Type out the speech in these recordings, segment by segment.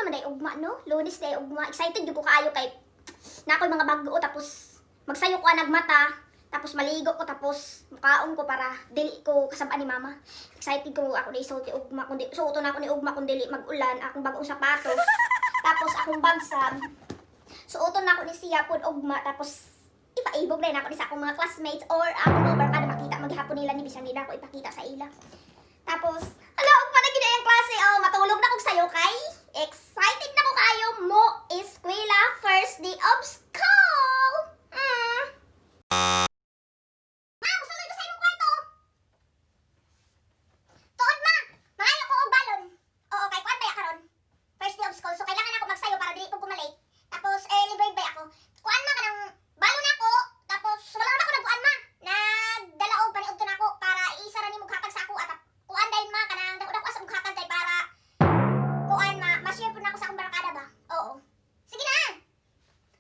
Man day ugma, no? Lunes day ugma. Excited jud ko kaayo kay na ako'y mga bag-o, tapos magsayo ko anag mata, tapos maligo ko, tapos mukaon ko para dili ko kasabaan ni mama. Excited ko ako na isulti ugma kundi suoton ako ni ugma kung dili mag-ulan akong bagong sapatos. Tapos akong bagsab. Suoton na ako ni siya pod ugma, tapos ipaibog na ako ni sa akong mga classmates or ako mga barkada, makita maghapon nila ni bisan nila ako ipakita sa ila. Tapos, ala, ugma na gid ang klase. Oh, matulog na kog sayo kay excited na ko kaayo mo eskwela, first day of school. Ma, musuloy ko sa imong kwarto. Tuod, ma, mangayo ko og balon. Oo, kay kuan baya karon? First day of school, so kailangan ako magsayo para dili ko malate. Tapos early bird baya ako. Kuan, ma, kanang balon ako. Tapos wala na ako nagkuan, ma. Nagdala og paniudto na ako para iisa ra nimo hatag sa ako at kuan dayon, ma, kanang dako-dako sa hatag kay para kuan, ma, ma-share pud nako sa akong barkada ba. Oo. Sige na.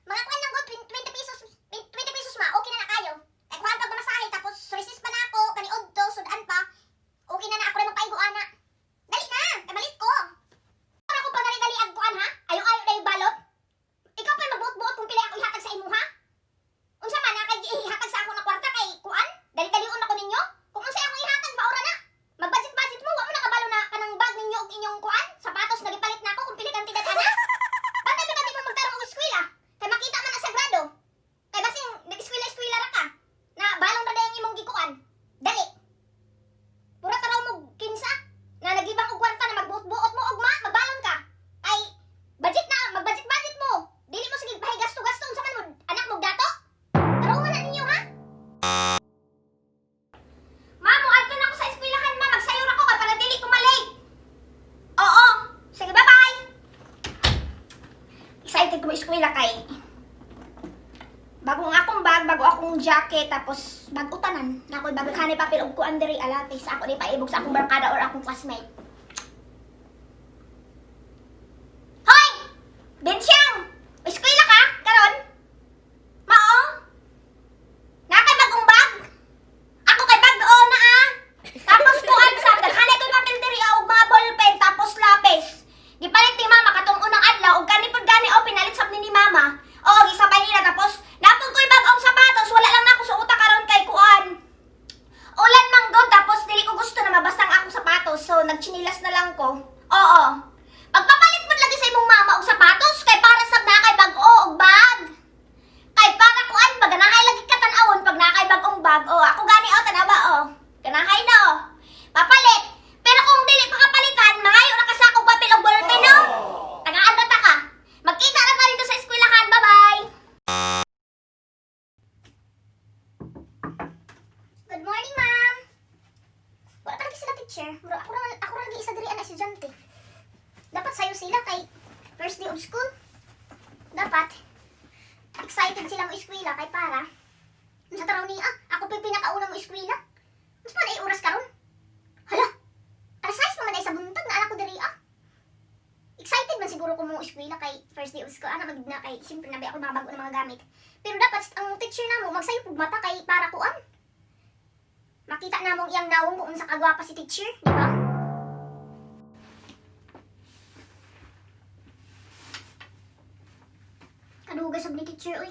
Mga kuan lang gud, 20 pesos, 20 pesos, ma, okay na na kayo. Kay kuan pag mamasahe, tapos recess pa na ako, kaniudto, sudan pa. Okay na na ako rin magpaigo ana. Dali na, kay malit ko. Para ko pagdali-dali ag kuan ha? Ayo-ayo na yung balot. Ikaw pa magbuot-buot kung pila ako ihatag sa imo ha? Unsa man na kay ihatag sa ako na kwarta kay kuan? Dali-dalion ako ninyo? Kung unsa akong ihatag maura na. Mag-budget-budget mo, wa mo nakabalo na kanang bag ninyo ug inyong kuan, sapatos na gipalit na ako kung pili kantidad ana. Bantay ba mo magtarong og eskwela? Kay makita man na sa grado. Kay basing nag-eskwela-eskwela ra ka. Na balon ra dayang imong gikuan. Dali. Pura taraw mo kinsa na naglibang og kwarta na magbuot-buot mo ugma, magbalon ka. Ay budget na, mag-budget-budget mo. Dili mo sige pahigasto-gasto unsa man mo anak mo dato. Tarungan na ninyo ha. Mamo, adto na ako sa eskwelahan, ma, magsayo ra ko kay para dili ko malate. Oo. Sige, bye-bye. Excited ko mo eskwela kay bago ang akong bag, bago akong jacket, tapos bago tanan. Na ako'y bago kanay papel og kuan diri alate sa ako ni paibog sa akong barkada or akong classmate. Hoy! Bensyang! Eskwela ka karon? Mao? Na kay bagong bag? Ako kay bag-o na ah. Tapos kuan sa daghanay ko'y papel diri ah, og mga ballpen tapos lapis. Gipalit ni mama katong unang adlaw og gani pud gani oh pinalit sab ni mama. Oo, gisabay nila tapos napod ko'y bag-ong sapatos, wala lang nako suota karon kay kuan. Ulan man gud, tapos dili ko gusto na mabasang akong sapatos, so nagtsinilas na lang ko. Oo. Pagpapalit mo lagi sa imong mama og sapatos kay para sab na kay bag-o og bag. Kay para kuan ba ganahay lagi ka tan-awon pag naa kay bag-ong bag. Oh, ako gani oh tanawa oh. Ganahay na oh. Papalit. Pero kung dili pa kapalitan, mangayo ra ka sa akong papel og ballpen no. Tagaan na ta ka. Magkita na ta dito sa eskwelahan. Bye-bye. Good morning, ma'am. Wala pa lagi sila, teacher. Mura ako ra lagi isa diri ana estudyante. Dapat sayo sila kay first day of school. Dapat excited sila mo eskwela kay para unsa taraw ni ah, ako pa pinakauna mo eskwela. Mas pa na oras karon? Hala. Alas 6 pa man ay sa buntag na anak ko diri ah. Excited man siguro ko mo eskwela kay first day of school. Ana magid na kay siyempre na ako mga bago na mga gamit. Pero dapat ang teacher namo magsayo pug mata kay para kuan. Makita namong iyang nawong kung unsa kagwapa si teacher, di ba? Kadugay sab ni teacher oy.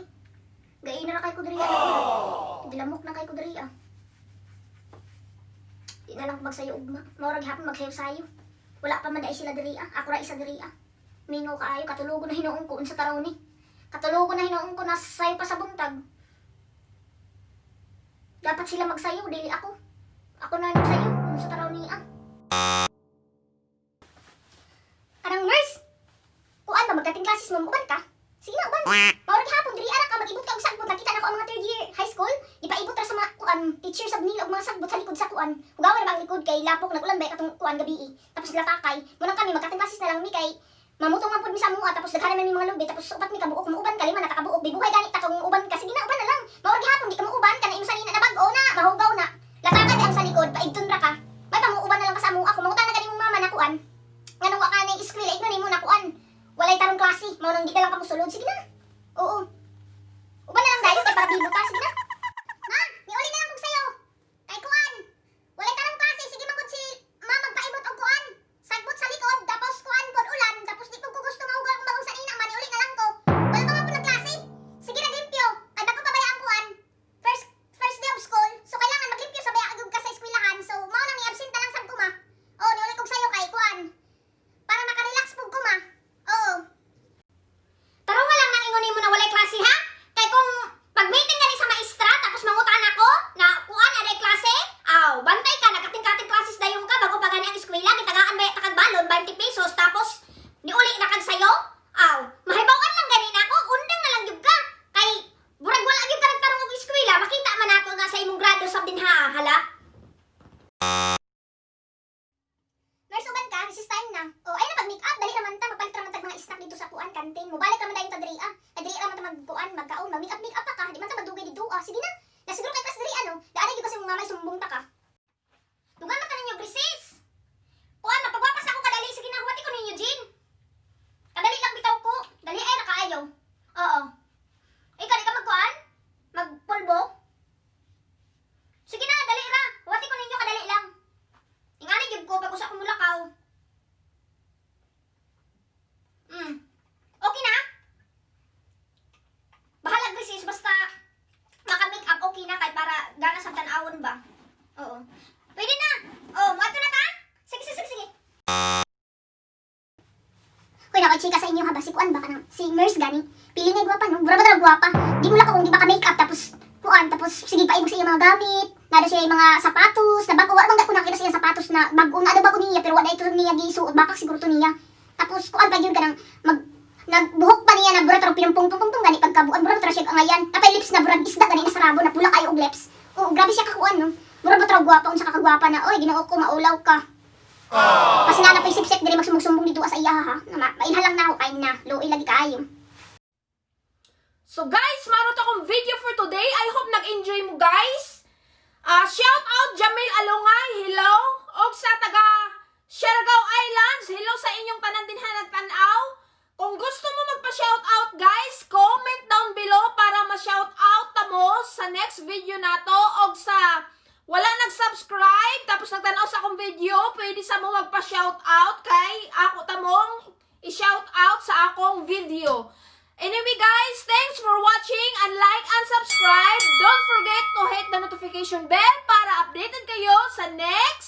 Gain na ra kay ko diri ah. Gilamok na kay ko diri ah. Di na lang ko magsayo ugma. Mao ra gihapon magsayo-sayo. Wala pa man dai sila diri ah. Ako ra isa diri ah. Mingaw kaayo, katulogo na hinuon ko unsa taraw ni. Katulogo na hinuon ko nasayo pa sa buntag. Dapat sila magsayo, dili ako. Ako na nagsayo unsa taraw ni ah. Kanang nurse. Kuan ba magkating classes mo, uban ka? Sige na, uban. Mao ra gihapon diri ara ka mag-ibot ka og sagbot, nakita na ko ang mga third year high school, gipaibot ra sa mga kuan teacher sab nila og mga sagbot sa likod sa kuan. Hugawan ra ba ang likod kay lapok nagulan ba katong kuan gabi. Tapos latakay, mo nang kami magkating classes na lang mi kay mamutong man pud mi sa mua, tapos daghan man mi mga lubi, tapos upat mi kabuok, muuban ka, lima na ta kabuok, bibuhay gani ta kung uban ka, sige na, uban na lang. Mao ra gihapon di ka muuban kana imo sanina na bag-o na, mahugaw na. Latakay ang sa likod, paigton ra ka. May pamuuban na lang ka sa mua, kung mangutan na gani mong mama na kuan. Nganong wa ka na eskwela, igno nimo na kuan. Walay tarong klase, mao nang di na lang ka mosulod, sige na. Oo. Uban na lang dayon kay para bibo ka, sige na. Ma, niuli na lang kog sayo. Kay kuan. Walay tarong klase, sige man gud si ma magpaibot og kuan. Sagbot sa likod, tapos kuan pod ulan, tapos di pud ko gusto Kantin. Mubalik ka man dayon ta diri ah. Kay diri ra man ta magkuan, magkaon, mag make up make up pa ka. Di man ta magdugay didto ah. Sige na. Nasiguro kay class diri ano. Daan gyud kasi mong mamay sumbong ta ka. Dugan man ta ninyo, Brisis. Kuan, mapagwapas ako kadali. Sige na, huwati ko ninyo, Jean. Kadali lang bitaw ko. Dali ay nakaayaw. Oo. Ikaw, di ka magkuan? Magpulbo? Sige na, dali ra. Huwati ko ninyo kadali lang. Ingani gyud ko pag usa ko mulakaw. Okay na? Bahala, Grisis, basta maka-make up okay na kay para gana sa tan-awon ba. Oo. Pwede na. Oh, moadto na ta? Sige, sige, sige, sige. Hoy, nakachika sa inyo ha ba si kuan ba kanang si Merce gani. Pili nga gwapa no. Mura ba talaga gwapa? Di mo lang kung di ba ka make up tapos kuan tapos sige paibog sa iya mga gamit. Nada siya yung mga sapatos na bago, wala bang ko nakita sa iya sapatos na bago na bago niya pero wala ito niya gisuot, baka siguro to niya. Tapos kuan pa gyud kanang mag nagbuhok pa niya na mura tarong pinumpong-pung gani pagkabuan mura tara siya angayan. Napay lips na burag isda gani na sarabo na pula kayo og lips. Oo, grabe siya kakuan no. Mura ba tarong gwapa unsa ka kagwapa na oy, Ginoo ko, maulaw ka. Kasi nga na sip diri magsumbong-sumbong dito sa iya ha. Na mailhan lang na ako kay na luoy lagi kaayo. So guys, mao to akong video for today. I hope nag-enjoy mo, guys. Ah, shout out Jamil Alungay, hello. Og sa taga Siargao Islands, hello sa inyong tanan dinha nagtan-aw. Kung gusto mo magpa-shout out, guys, comment down below para ma-shout out ta mo sa next video nato. Og sa wala nag-subscribe tapos nagtan-aw sa akong video, pwede sa mo magpa-shout out kay ako tamong i-shout out sa akong video. Anyway guys, thanks for watching and like and subscribe. Don't forget to hit the notification bell para updated kayo sa next